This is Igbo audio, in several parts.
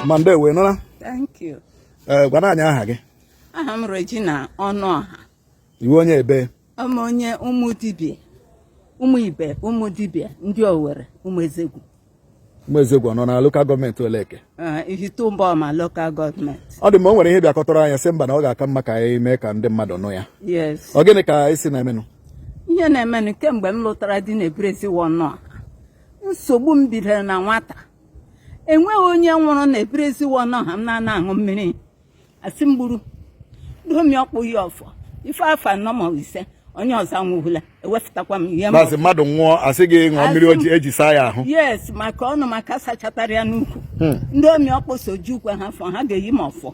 Mama, ndewo, nụla. Thank you. Ee, gwana anyị aha gị. Aha m Regina Ọnụọha. Ị wụ onye ebe? Abụ m onye ụmụ dibịa, ụmụ ibe, ụmụ dibịa ndị Owere, ụmụ Ezegwu. Ụmụ Ezegwu nọ na local government Oleke? Ihitte Uboma local government. Ọ dị mma. O nwere ihe bịakọtara anyị, sị mba, na ọ ga-aka mma ka anyị mee ka ndị mmadụ nụ ya. Yes. Ọ gịnị ka esi na-emenụ? Ihe na-emenụ, kemgbe m lụtara di na Ebereziwa Ọnụọha, nsogbu m bidoro na nwata. Enweghị onye nwụrụ na Ebereziwa Ọnụọha m na-ana aṅụ mmiri asị m gburu domi ọkpụ ya ọfọ ife afọ 4 ma 5, onye ọzọ anwụhụla, ewepụtakwa m ihe m. Maazị, mmadụ nwụọ, asị gị ṅụọ mmiri oji eji saa ya ahụ? Yes, maka ọnụ, maka sachatara ya n'ukwu. Ndị omi ọkpụ so ji ukwe ha fọ, ha ga-eyi m ọfọ.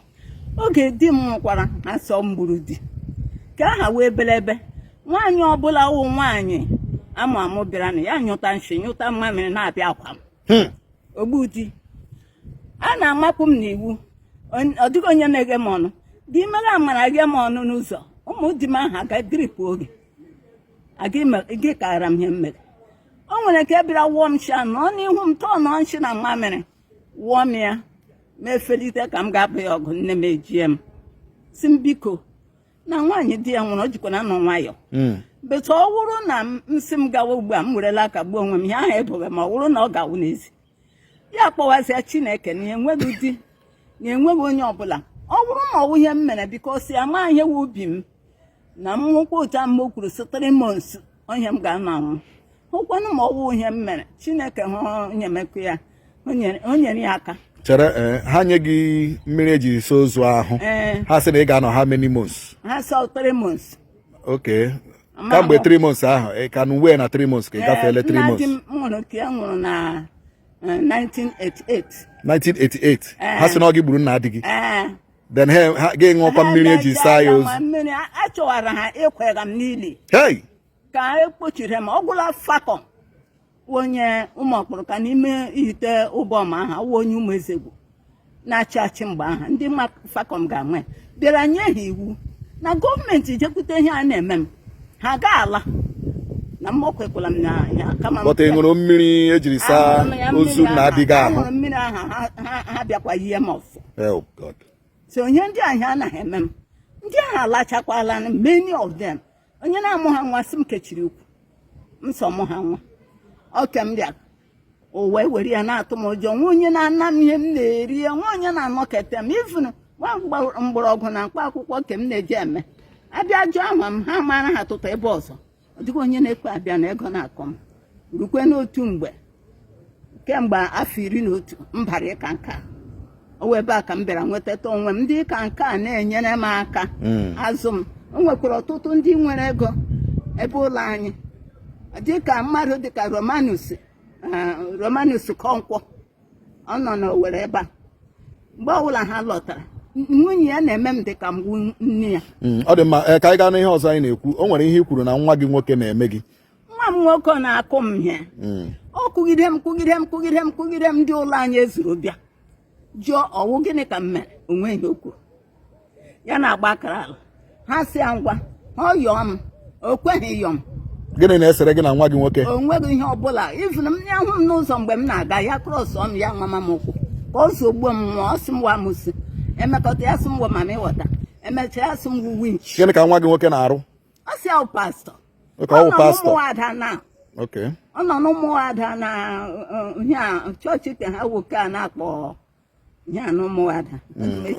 Oge di m nwụkwara, ha sọ m gburu di ka aha wee belebe. Nwaanyị ọbụla wụ nwaanyị amụ amụ bịara na ya nyụta nshi, nyụta mmamịrị, na-abịa akwa m. Ogbu di a na-amapụ m n'iwu. Ọ dịghị onye na-eghe m ọnụ. Di mere amara ghe m ọnụ n'ụzọ, ụmụ di m ahụ aga grip oge aga gị kara m ihe m mere. O nwere nke bịara wụọ m nshi, nọ n'ihu m tọọ nọ nshi na mmamịrị wụọ m ya. Ma efelite ka m ga-abụ ya ọgụ, nne m ejie m, si m biko, na nwaanyị di ya nwụrụ, o jikwana nọ nwayọọ. Betu ọ wụrụ na nsị m gawa ugbu a, m werela aka gbuo onwe m. Ihe ahụ eboghị ma ọ wụrụ na ọ ga-awụ n'ezi ya, kpọwazịa Chineke na enweghị di na enweghị onye ọbụla. Ọ bụrụ ma ọ wụ ihe m mere, biko si ama ihe wụ ubi m na m nwụkwa otu ahụ m kwuru, sị 3 months onye m ga-anọ anwụ. Hụkwanụ ma ọ wụ ihe m mere, Chineke hụ enyemaka ya, o nyere ya aka. Chere, ee, ha nye gị mmiri eji saa ozu ahụ? Ee. Ha sị na ị ga-anọ how many months? Ha sọ 3 months. Okay, kamgbe 3 months ahụ, ị ka nụ wee na 3 months ka ị gafeele 3 Nna di months? m nwụrụ ka ya nwụrụ na 1988. 1988? Ee. Ha sị na ọ gị gburu nna di gị? Ee. Then ha gị ṅụọkwa mmiri eji saa ya ozu? Mmiri a chọwara ha ịkwega m n'ili. Hey! Ka e kpochiri m, ọ gwụla fakọm onye ụmụ ọkpụrụ ka n'ime Ihite Ụbọma ahụ, awụ onye ụmụ Ezegwu na-achị achị mgbe ahụ. Ndị ma fakọm ga-anwe bịara nye ha iwu na gọọmenti jekwute ihe a na-eme m, ha ga-ala na m okwekwala m na ya kama m But ị ṅụrụ mmiri ejiri saa Ahụrụ m ya mmiri ozu nna ahụ, di gị ahụ? Ahụrụ mmiri ahụ, ha bịakwa yie m ọfọ. Oh God. So ihe ndị ahụ anaghị eme m, ndị ahụ alachakwala, many of them. Onye na-amụ ha nwa sị m kechiri ukwu m, sọ mụ ha nwa oke m bịara ụwa ewere ya na-atụ m ụjọ. Nwa onye na-ana m ihe m na-eri, nwa onye na-anọkete m, even nwa mgbọrọgwụ na mkpa akwụkwọ nke m na-eji eme abịa jụọ ahụ m, ha mara ha tụtụ ebe ọzọ. Ọ dịghị onye na-ekwe abịa na ego na-akọ m. Rukwe n'otu mgbe, kemgbe afọ 11 m bara ịka nka, o wee ebe a ka m bịara nwetata onwe m. Ndị ịka nka a na-enyere m aka azụ m. O nwekwara ọtụtụ ndị nwere ego ebe ụlọ anyị, dịka mmadụ dịka Romanus, Romanus Kọnkwọ. Ọ nọ n'Owere ebe a. Mgbe ọbụla ha lọtara, nwunye ya na-eme m dịka mgbu nne ya. Ọ dị mma. Ee, ka anyị gaa n'ihe ọzọ anyị na-ekwu. O nwere ihe i kwuru na nwa gị nwoke na-eme gị. Nwa m nwoke na-akụ m ihe. Ọ kụgide m, kụgide m, kụgide m, kụgide m. Ndị ụlọ anyị ezuru bịa jụọ, ọwụ gịnị ka m mere? Onwe ihe okwu ya na-agba akara ala. Ha si ya ngwa, ọ yọọ m, o kweghị ịyọ m. Gịnị na-esere gị na nwa gị nwoke? O nweghị ihe ọbụla. Even m ya hụ m n'ụzọ mgbe m na-aga, ya cross m, ya mama m ụkwụ ka ọ zogbuo m nwụọ. Ọ sị m wa amụsị emekọta ya, sị m wa mama ịghọta. Emechaa, ya sị m wu winch. Gịnị ka nwa gị nwoke na-arụ? Ọ sị ya pastọ. Ka ọ wụ Ọ nọ pastọ? n'ụmụada na Ọ nọ n'ụmụada na ihe a, chọọchị ka ha nwoke a na-akpọ ihe a n'ụmụada.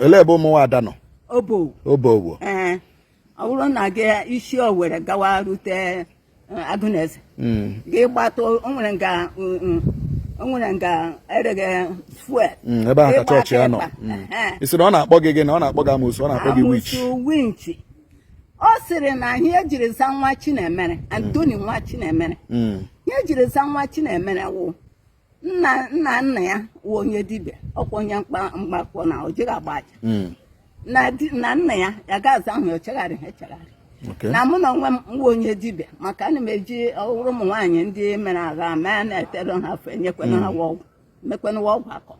Olee ebe ụmụnwaada nọ? Obo. Obowo? Ee, ọ bụrụ na gị isi Owere gawa rute Agụneze, gị gbata, o nwere nga o nwere nga ereghe fuel. Ebe ahụ ka Ịgba chọọchị ya nọ. aka ịkpa. Ehe. Ị sị na ọ na-akpọ gị gịnị? Ọ na-akpọ gị amoosu? Ọ na-akpọ gị witch? Amụsụ, winch. Ọ sịrị na ihe ejiri za nwa Chinemere, Antoni nwa Chinemere, ihe ejiri za nwa Chinemere wụ nna nna nna ya wụ onye dibịa, ọkwa onye mkpa mgbakọ na o jighị agba aja. Na na nna ya ya ga-aza ahụ ya, chegharị ha echegharị. Na mụ na onwe m wụ onye dibịa, maka ana m eji ọhụrụ ụmụ nwaanyị ndị mere agha ma na-etere ha afọ, enyekwana ha ọgwụ, mekwana ọgwụ akọ.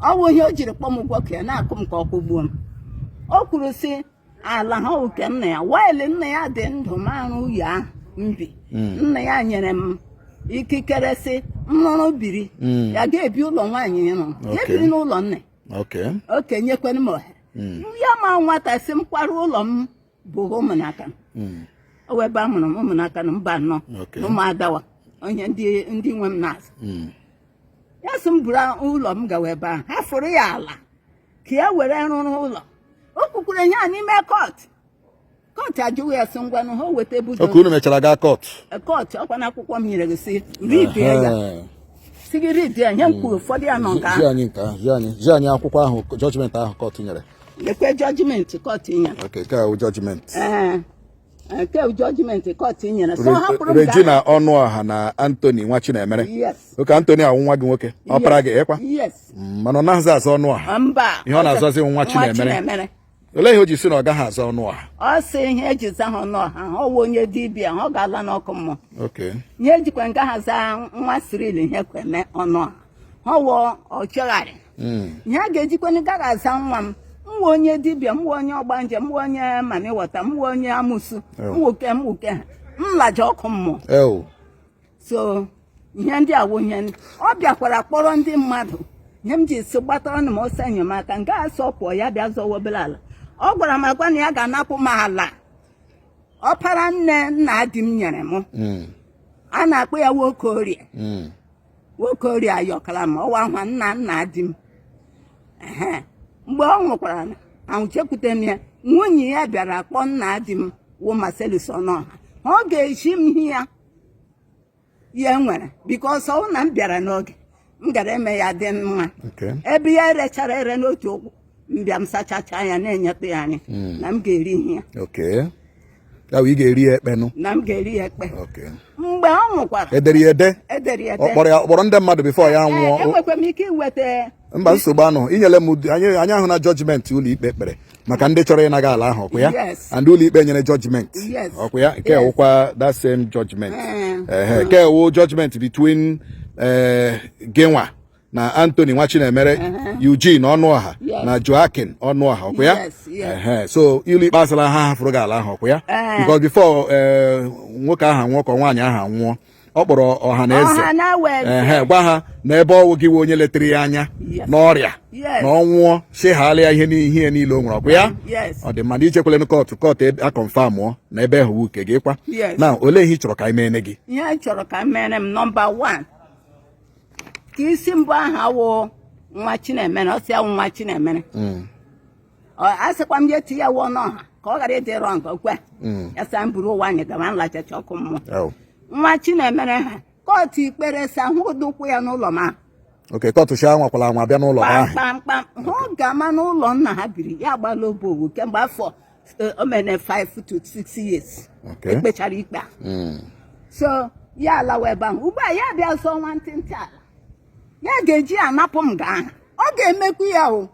Ọ bụ ihe o jiri kpọọ m ụgwọ ka ya na-akụ m ka ọ kwụgbuo m. O kwuru sị ala ha oke nna ya, while nna ya dị ndụ, ma arụ ụyọ ahụ mbi. Nna ya nyere m Ikikere sị m rụrụ biri, ya ga-ebi ụlọ nwaanyị ịrụ ya biri n'ụlọ nne. Oke nyekwenụ m ohere ya ma nwata sị m kwara ụlọ m bụ ụmụnaka. O wee ebe a mụrụ m, ụmụnaka na mba anọ na ụmụadawa onye ndị nwe m na-azụ. Ya sị m buru ụlọ m gawa ebe ahụ, ha fụrụ ya ala ka ya were rụrụ ụlọ. O kwukwuru ihe a n'ime court. Court ajụghị ya, sị ngwanụ, ha weta budo. Okay, unu mechara gaa court? Court ọkwa na akwụkwọ m nyere gị, sị read ya, sị gị read ya, ihe m kwuru ụfọdụ ya nọ nke Zi ahụ. anyị nke ahụ, zi anyị akwụkwọ ahụ, judgment ahụ court nyere. Lekwe judgment court nyere. Okay, nke a wụ judgment. Ee, nke bụ judgment court nyere, so hapụrụ m. Regina Ọnụọha na Anthony nwa Chinemere. Yes. Okay, Anthony awụ nwa gị nwoke, ọpara gị ịkwa? Yes. Mana ọ naghịzi aza Ọnụọha? Mba. Ihe ọ na-azazi nwa Chinemere. Chinemere. Olee ihe o ji si na ọ gaghị aza Ọnụọha? Ọ sị ihe eji za ha Ọnụọha, ọ wụ onye dibịa, ọ ga-ala n'ọkụ mmụọ. Ihe ejikwa nga ha zaa nwa Cyril ihe kweme Ọnụọha, ọ wụ ọchịgharị. Ihe a ga-ejikwa gaghị aza nwa m, m wụ onye dibịa, m wụ onye ọgbanje, m wụ onye mami wọta, m wụ onye amụsụ, m wụ ke m wụ ke ha, m laja ọkụ mmụọ. So ihe ndị a wụ ihe ọ bịakwara kpọrọ ndị mmadụ. Ihe m ji si gbatara m ọsọ enyemaka nke a sọ pụọ, ya bịa zọwa obere ala. Ọ gwara m agwa na ya ga-anapụ m ala ọpara nne nna di m nyere m. A na-akpọ ya nwoke orie. Nwoke orie ayọkara m ọwa ahụ nna nna di m. Ehe. Mgbe ọ nwụkwara, ahụ chekwute m ya, nwunye ya bịara kpọọ nna di m wụ Marcellus Ọnụọha, ọ ga-eji m ihe ya ya nwere, because ọ na m bịara n'oge m gara eme ya dị mma. Ebe ya erechara ere n'otu ụkwụ, m bịa m sachacha ya na-enyetụ ya anyị na m ga-eri ihe ya. Okay, ya bụ ị ga-eri ya ekpenụ? Na m ga-eri ya ekpe. Mgbe ọ nwụkwara, Edere ya ede? Edere ya Ọ ede. kpọrọ ya, kpọrọ ndị mmadụ before ya Ee, nwụọ? Enwekwa m ike iweta. Mba, nsogbu anụ inyere m. Anyị ahụ na judgment ụlọ ikpe kpere maka ndị chọrọ ịnaga ala ahụ, ọkwa ya? Yes. And ụlọ ikpe nyere judgment? Yes. Ọkwa ya nke Yes. wụkwa that same judgment? Mm. Ehe, nke wụ judgment between Genwa na Anthony nwa Chinemere, Eugene Ọnụọha na Joaquin Ọnụọha, ọkwa ya? Yes. Ehe, so ụlọ ikpe asịla ha hafụrụ gị ala ahụ, ọkwa ya? Eh. Because before nwoke ahụ anwụọ ka nwaanyị ahụ anwụọ, ọ kpọrọ ọha na eze Ọha na weze. ehe, gwa ha na ebe ọwụ gị wụ onye letara ya anya n'ọrịa na ọ nwụọ, chighalịa ihe n'ihe niile o nwere, ọkwa ya? Yes. Ọ dị mma na ichekwele court, court a confirm na ebe ahụ uke gị kwa. Yes. Na olee ihe ị chọrọ ka anyị mee gị? Ihe anyị chọrọ ka m mere m, number 1, ka isi mbụ ahụ awụ nwa Chinemere, ọ sị awụ nwa Chinemere. Ọ asịkwa m ya eti ya wụọ n'ọha ka ọ ghara ịdị wrong okwe ya sa m buru ụwa anyị gawa nlachacha ọkụ mmụọ. Nwa Chinemere ha, court ikpere sa hụ ụkwụ ya n'ụlọ m ahụ. Okay, court shi anwakwala anwa bịa n'ụlọ ahụ. Kpamkpamkpam, hụ ga-ama n'ụlọ nna ha biri, ya agbala obe owu kemgbe afọ o mere 5 to 6 years ekpechara ikpe a. So ya alawa ebe ahụ ugbu a, ya bịa zọọ nwantịntị ala, ya ga-eji anapụ m ga ahụ, ọ ga-emekwu ya o.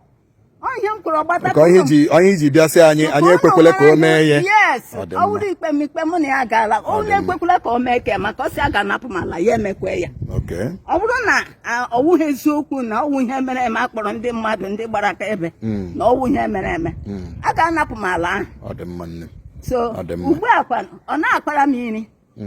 Ọ ihe m kwuru ọgbata. Ka ihe iji bịa sị anyị, anyị ekwekwele ka o mee ihe. Yes. Ọ dị Ọ mma. wụrụ ikpe m, ikpe mụ na ya gaala. Ọ dị Onye mma. ekwekwele ka o mee ka maka ọ sị a ga-anapụ m ala, ya emekwe ya. Ọ bụrụ na ọ wụghị eziokwu na ọwụ ihe mere eme, akpọrọ ndị mmadụ ndị gbara aka ebe na ọwụ ihe mere eme, a ga-anapụ m ala ahụ. Ọ dị mma, nne. So Ọ dị mma. ugbu a kwa, ọ na-akpara m iri,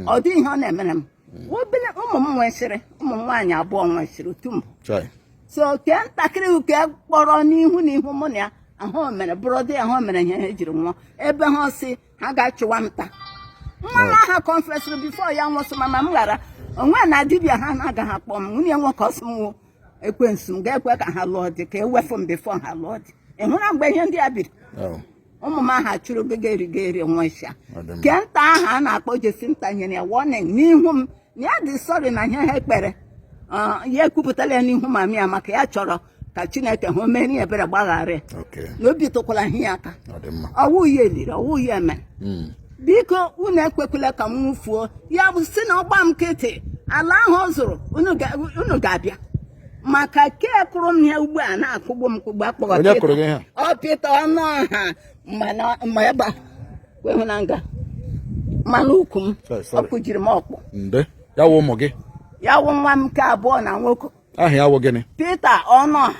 ọ dị ihe ọ na-emere m. Obere ụmụ m nwesịrị, ụmụ m nwaanyị abụọ nwesịrị otu m. Chai. So ke ntakịrị uke kpọrọ n'ihu n'ihu mụ na ya ahụ mere bụrọdị ahụ mere ihe ha jiri nwụọ ebe ha si ha ga-achụwa nta nwa m aha confessịrị before ya nwụsị, mama m ghara onwe na dibịa ha na-agaghị akpọ m nwunye nwoke ọsị m nwụ ekwensu, m ga-ekwe ka ha lụọ di ka ewefu m before ha lụọ di. Ị hụra mgbe ihe ndị a biri, ụmụ m aha chụrụ gị ga-eri nwa ịsha. Ọ dị mma. Ke nta ahụ a na-akpọ Jesinta nyere ya warning n'ihu m na ya dị sorry na ihe ha ekpere. Ya ekwupụtala ya n'ihu mami ya maka ya chọrọ ka Chineke hụ meri ebere gbaghara ya na obi tụkwara ihe ya aka. Ọ dị mma. Ọwụ ya eliri, ọwụ ya emere. Biko, unu ekwekwela ka m nwụfuo ya bụ si na ọgba m nkịtị ala ahụ ọ zụrụ. Unu ga-abịa maka ke kụrụ m ihe ugbu a na-akụgbu m kụgbu akpọrọ. Onye kụrụ gị ihe a? Ọ Pita Ọnụọha ma ebe a kwehụ na nga mmanụ ukwu m. Sorry, sorry. Ọ kụjiri m ọkpụ. Nde ya wụ ụmụ gị? Ya wụ nwa m nke abụọ na nwoke. Aha ya wụ gịnị? Pita Ọnụọha.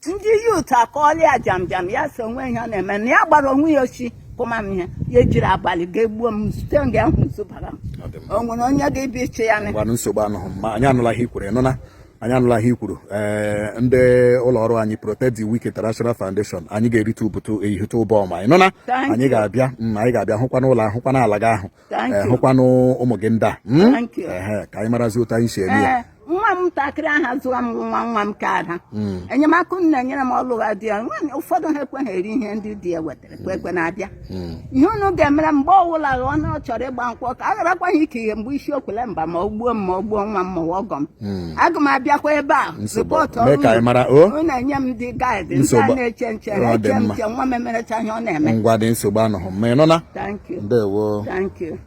Ndị youth akọọla ya jam jam, ya so onwe ihe ọ na-eme na ya gbara onwe ya ochi. Kụma m ihe ya ejiri abalị ga-egbuo m site nga ahụ zụbara m. Ọ dị mma. O nwere onye ga-ebi iche ya nị? Ngwanụ, nsogbu anụghị ma anyị anụla ihe i kwuru, ịnụna? Anyị anụla ihe i kwuru. Ee, ndị ụlọ ọrụ anyị, Protect the Weak International Foundation, anyị ga-erite ụbụtụ ehihite ụbọ ọma, ịnụna? Thank Anyị you. ga-abịa, anyị ga-abịa hụkwanụ ụlọ ahụ, hụkwanụ ala gị ahụ. Thank Ee, you. hụkwanụ ụmụ gị ndị a. Thank you. Ehe, ka anyị marazi otu anyị si eme ya. Ee, nwa m ntakịrị ahụ azụwa m nwa nwa m ka ada enyemaka unu na-enyere m ọlụgha di ya. Nwaanyị ụfọdụ ha ekweghị eri ihe ndị di ya wetara kwe ekwe na-abịa. Ihe unu ga-emere mgbe ọwụla ọ na ọ chọrọ ịgba nkwụ ka a gharakwa ha ike ihe mgbe isi okwele mba, ma ọ gbuo m, ma ọ gbuo nwa m, ma ọ ọgọ m, aga m abịakwa ebe a Nsogbu. report. Mee ka anyị mara, o. Unu enye m ndị guide, ndị a Nsogbu. na-eche nche Ọ ha dị eche mma. nche nwa m emerecha ihe ọ na-eme. Ngwa dị, nsogbu anọghị ma, ịnụna? Thank you. Ndewo. Thank you.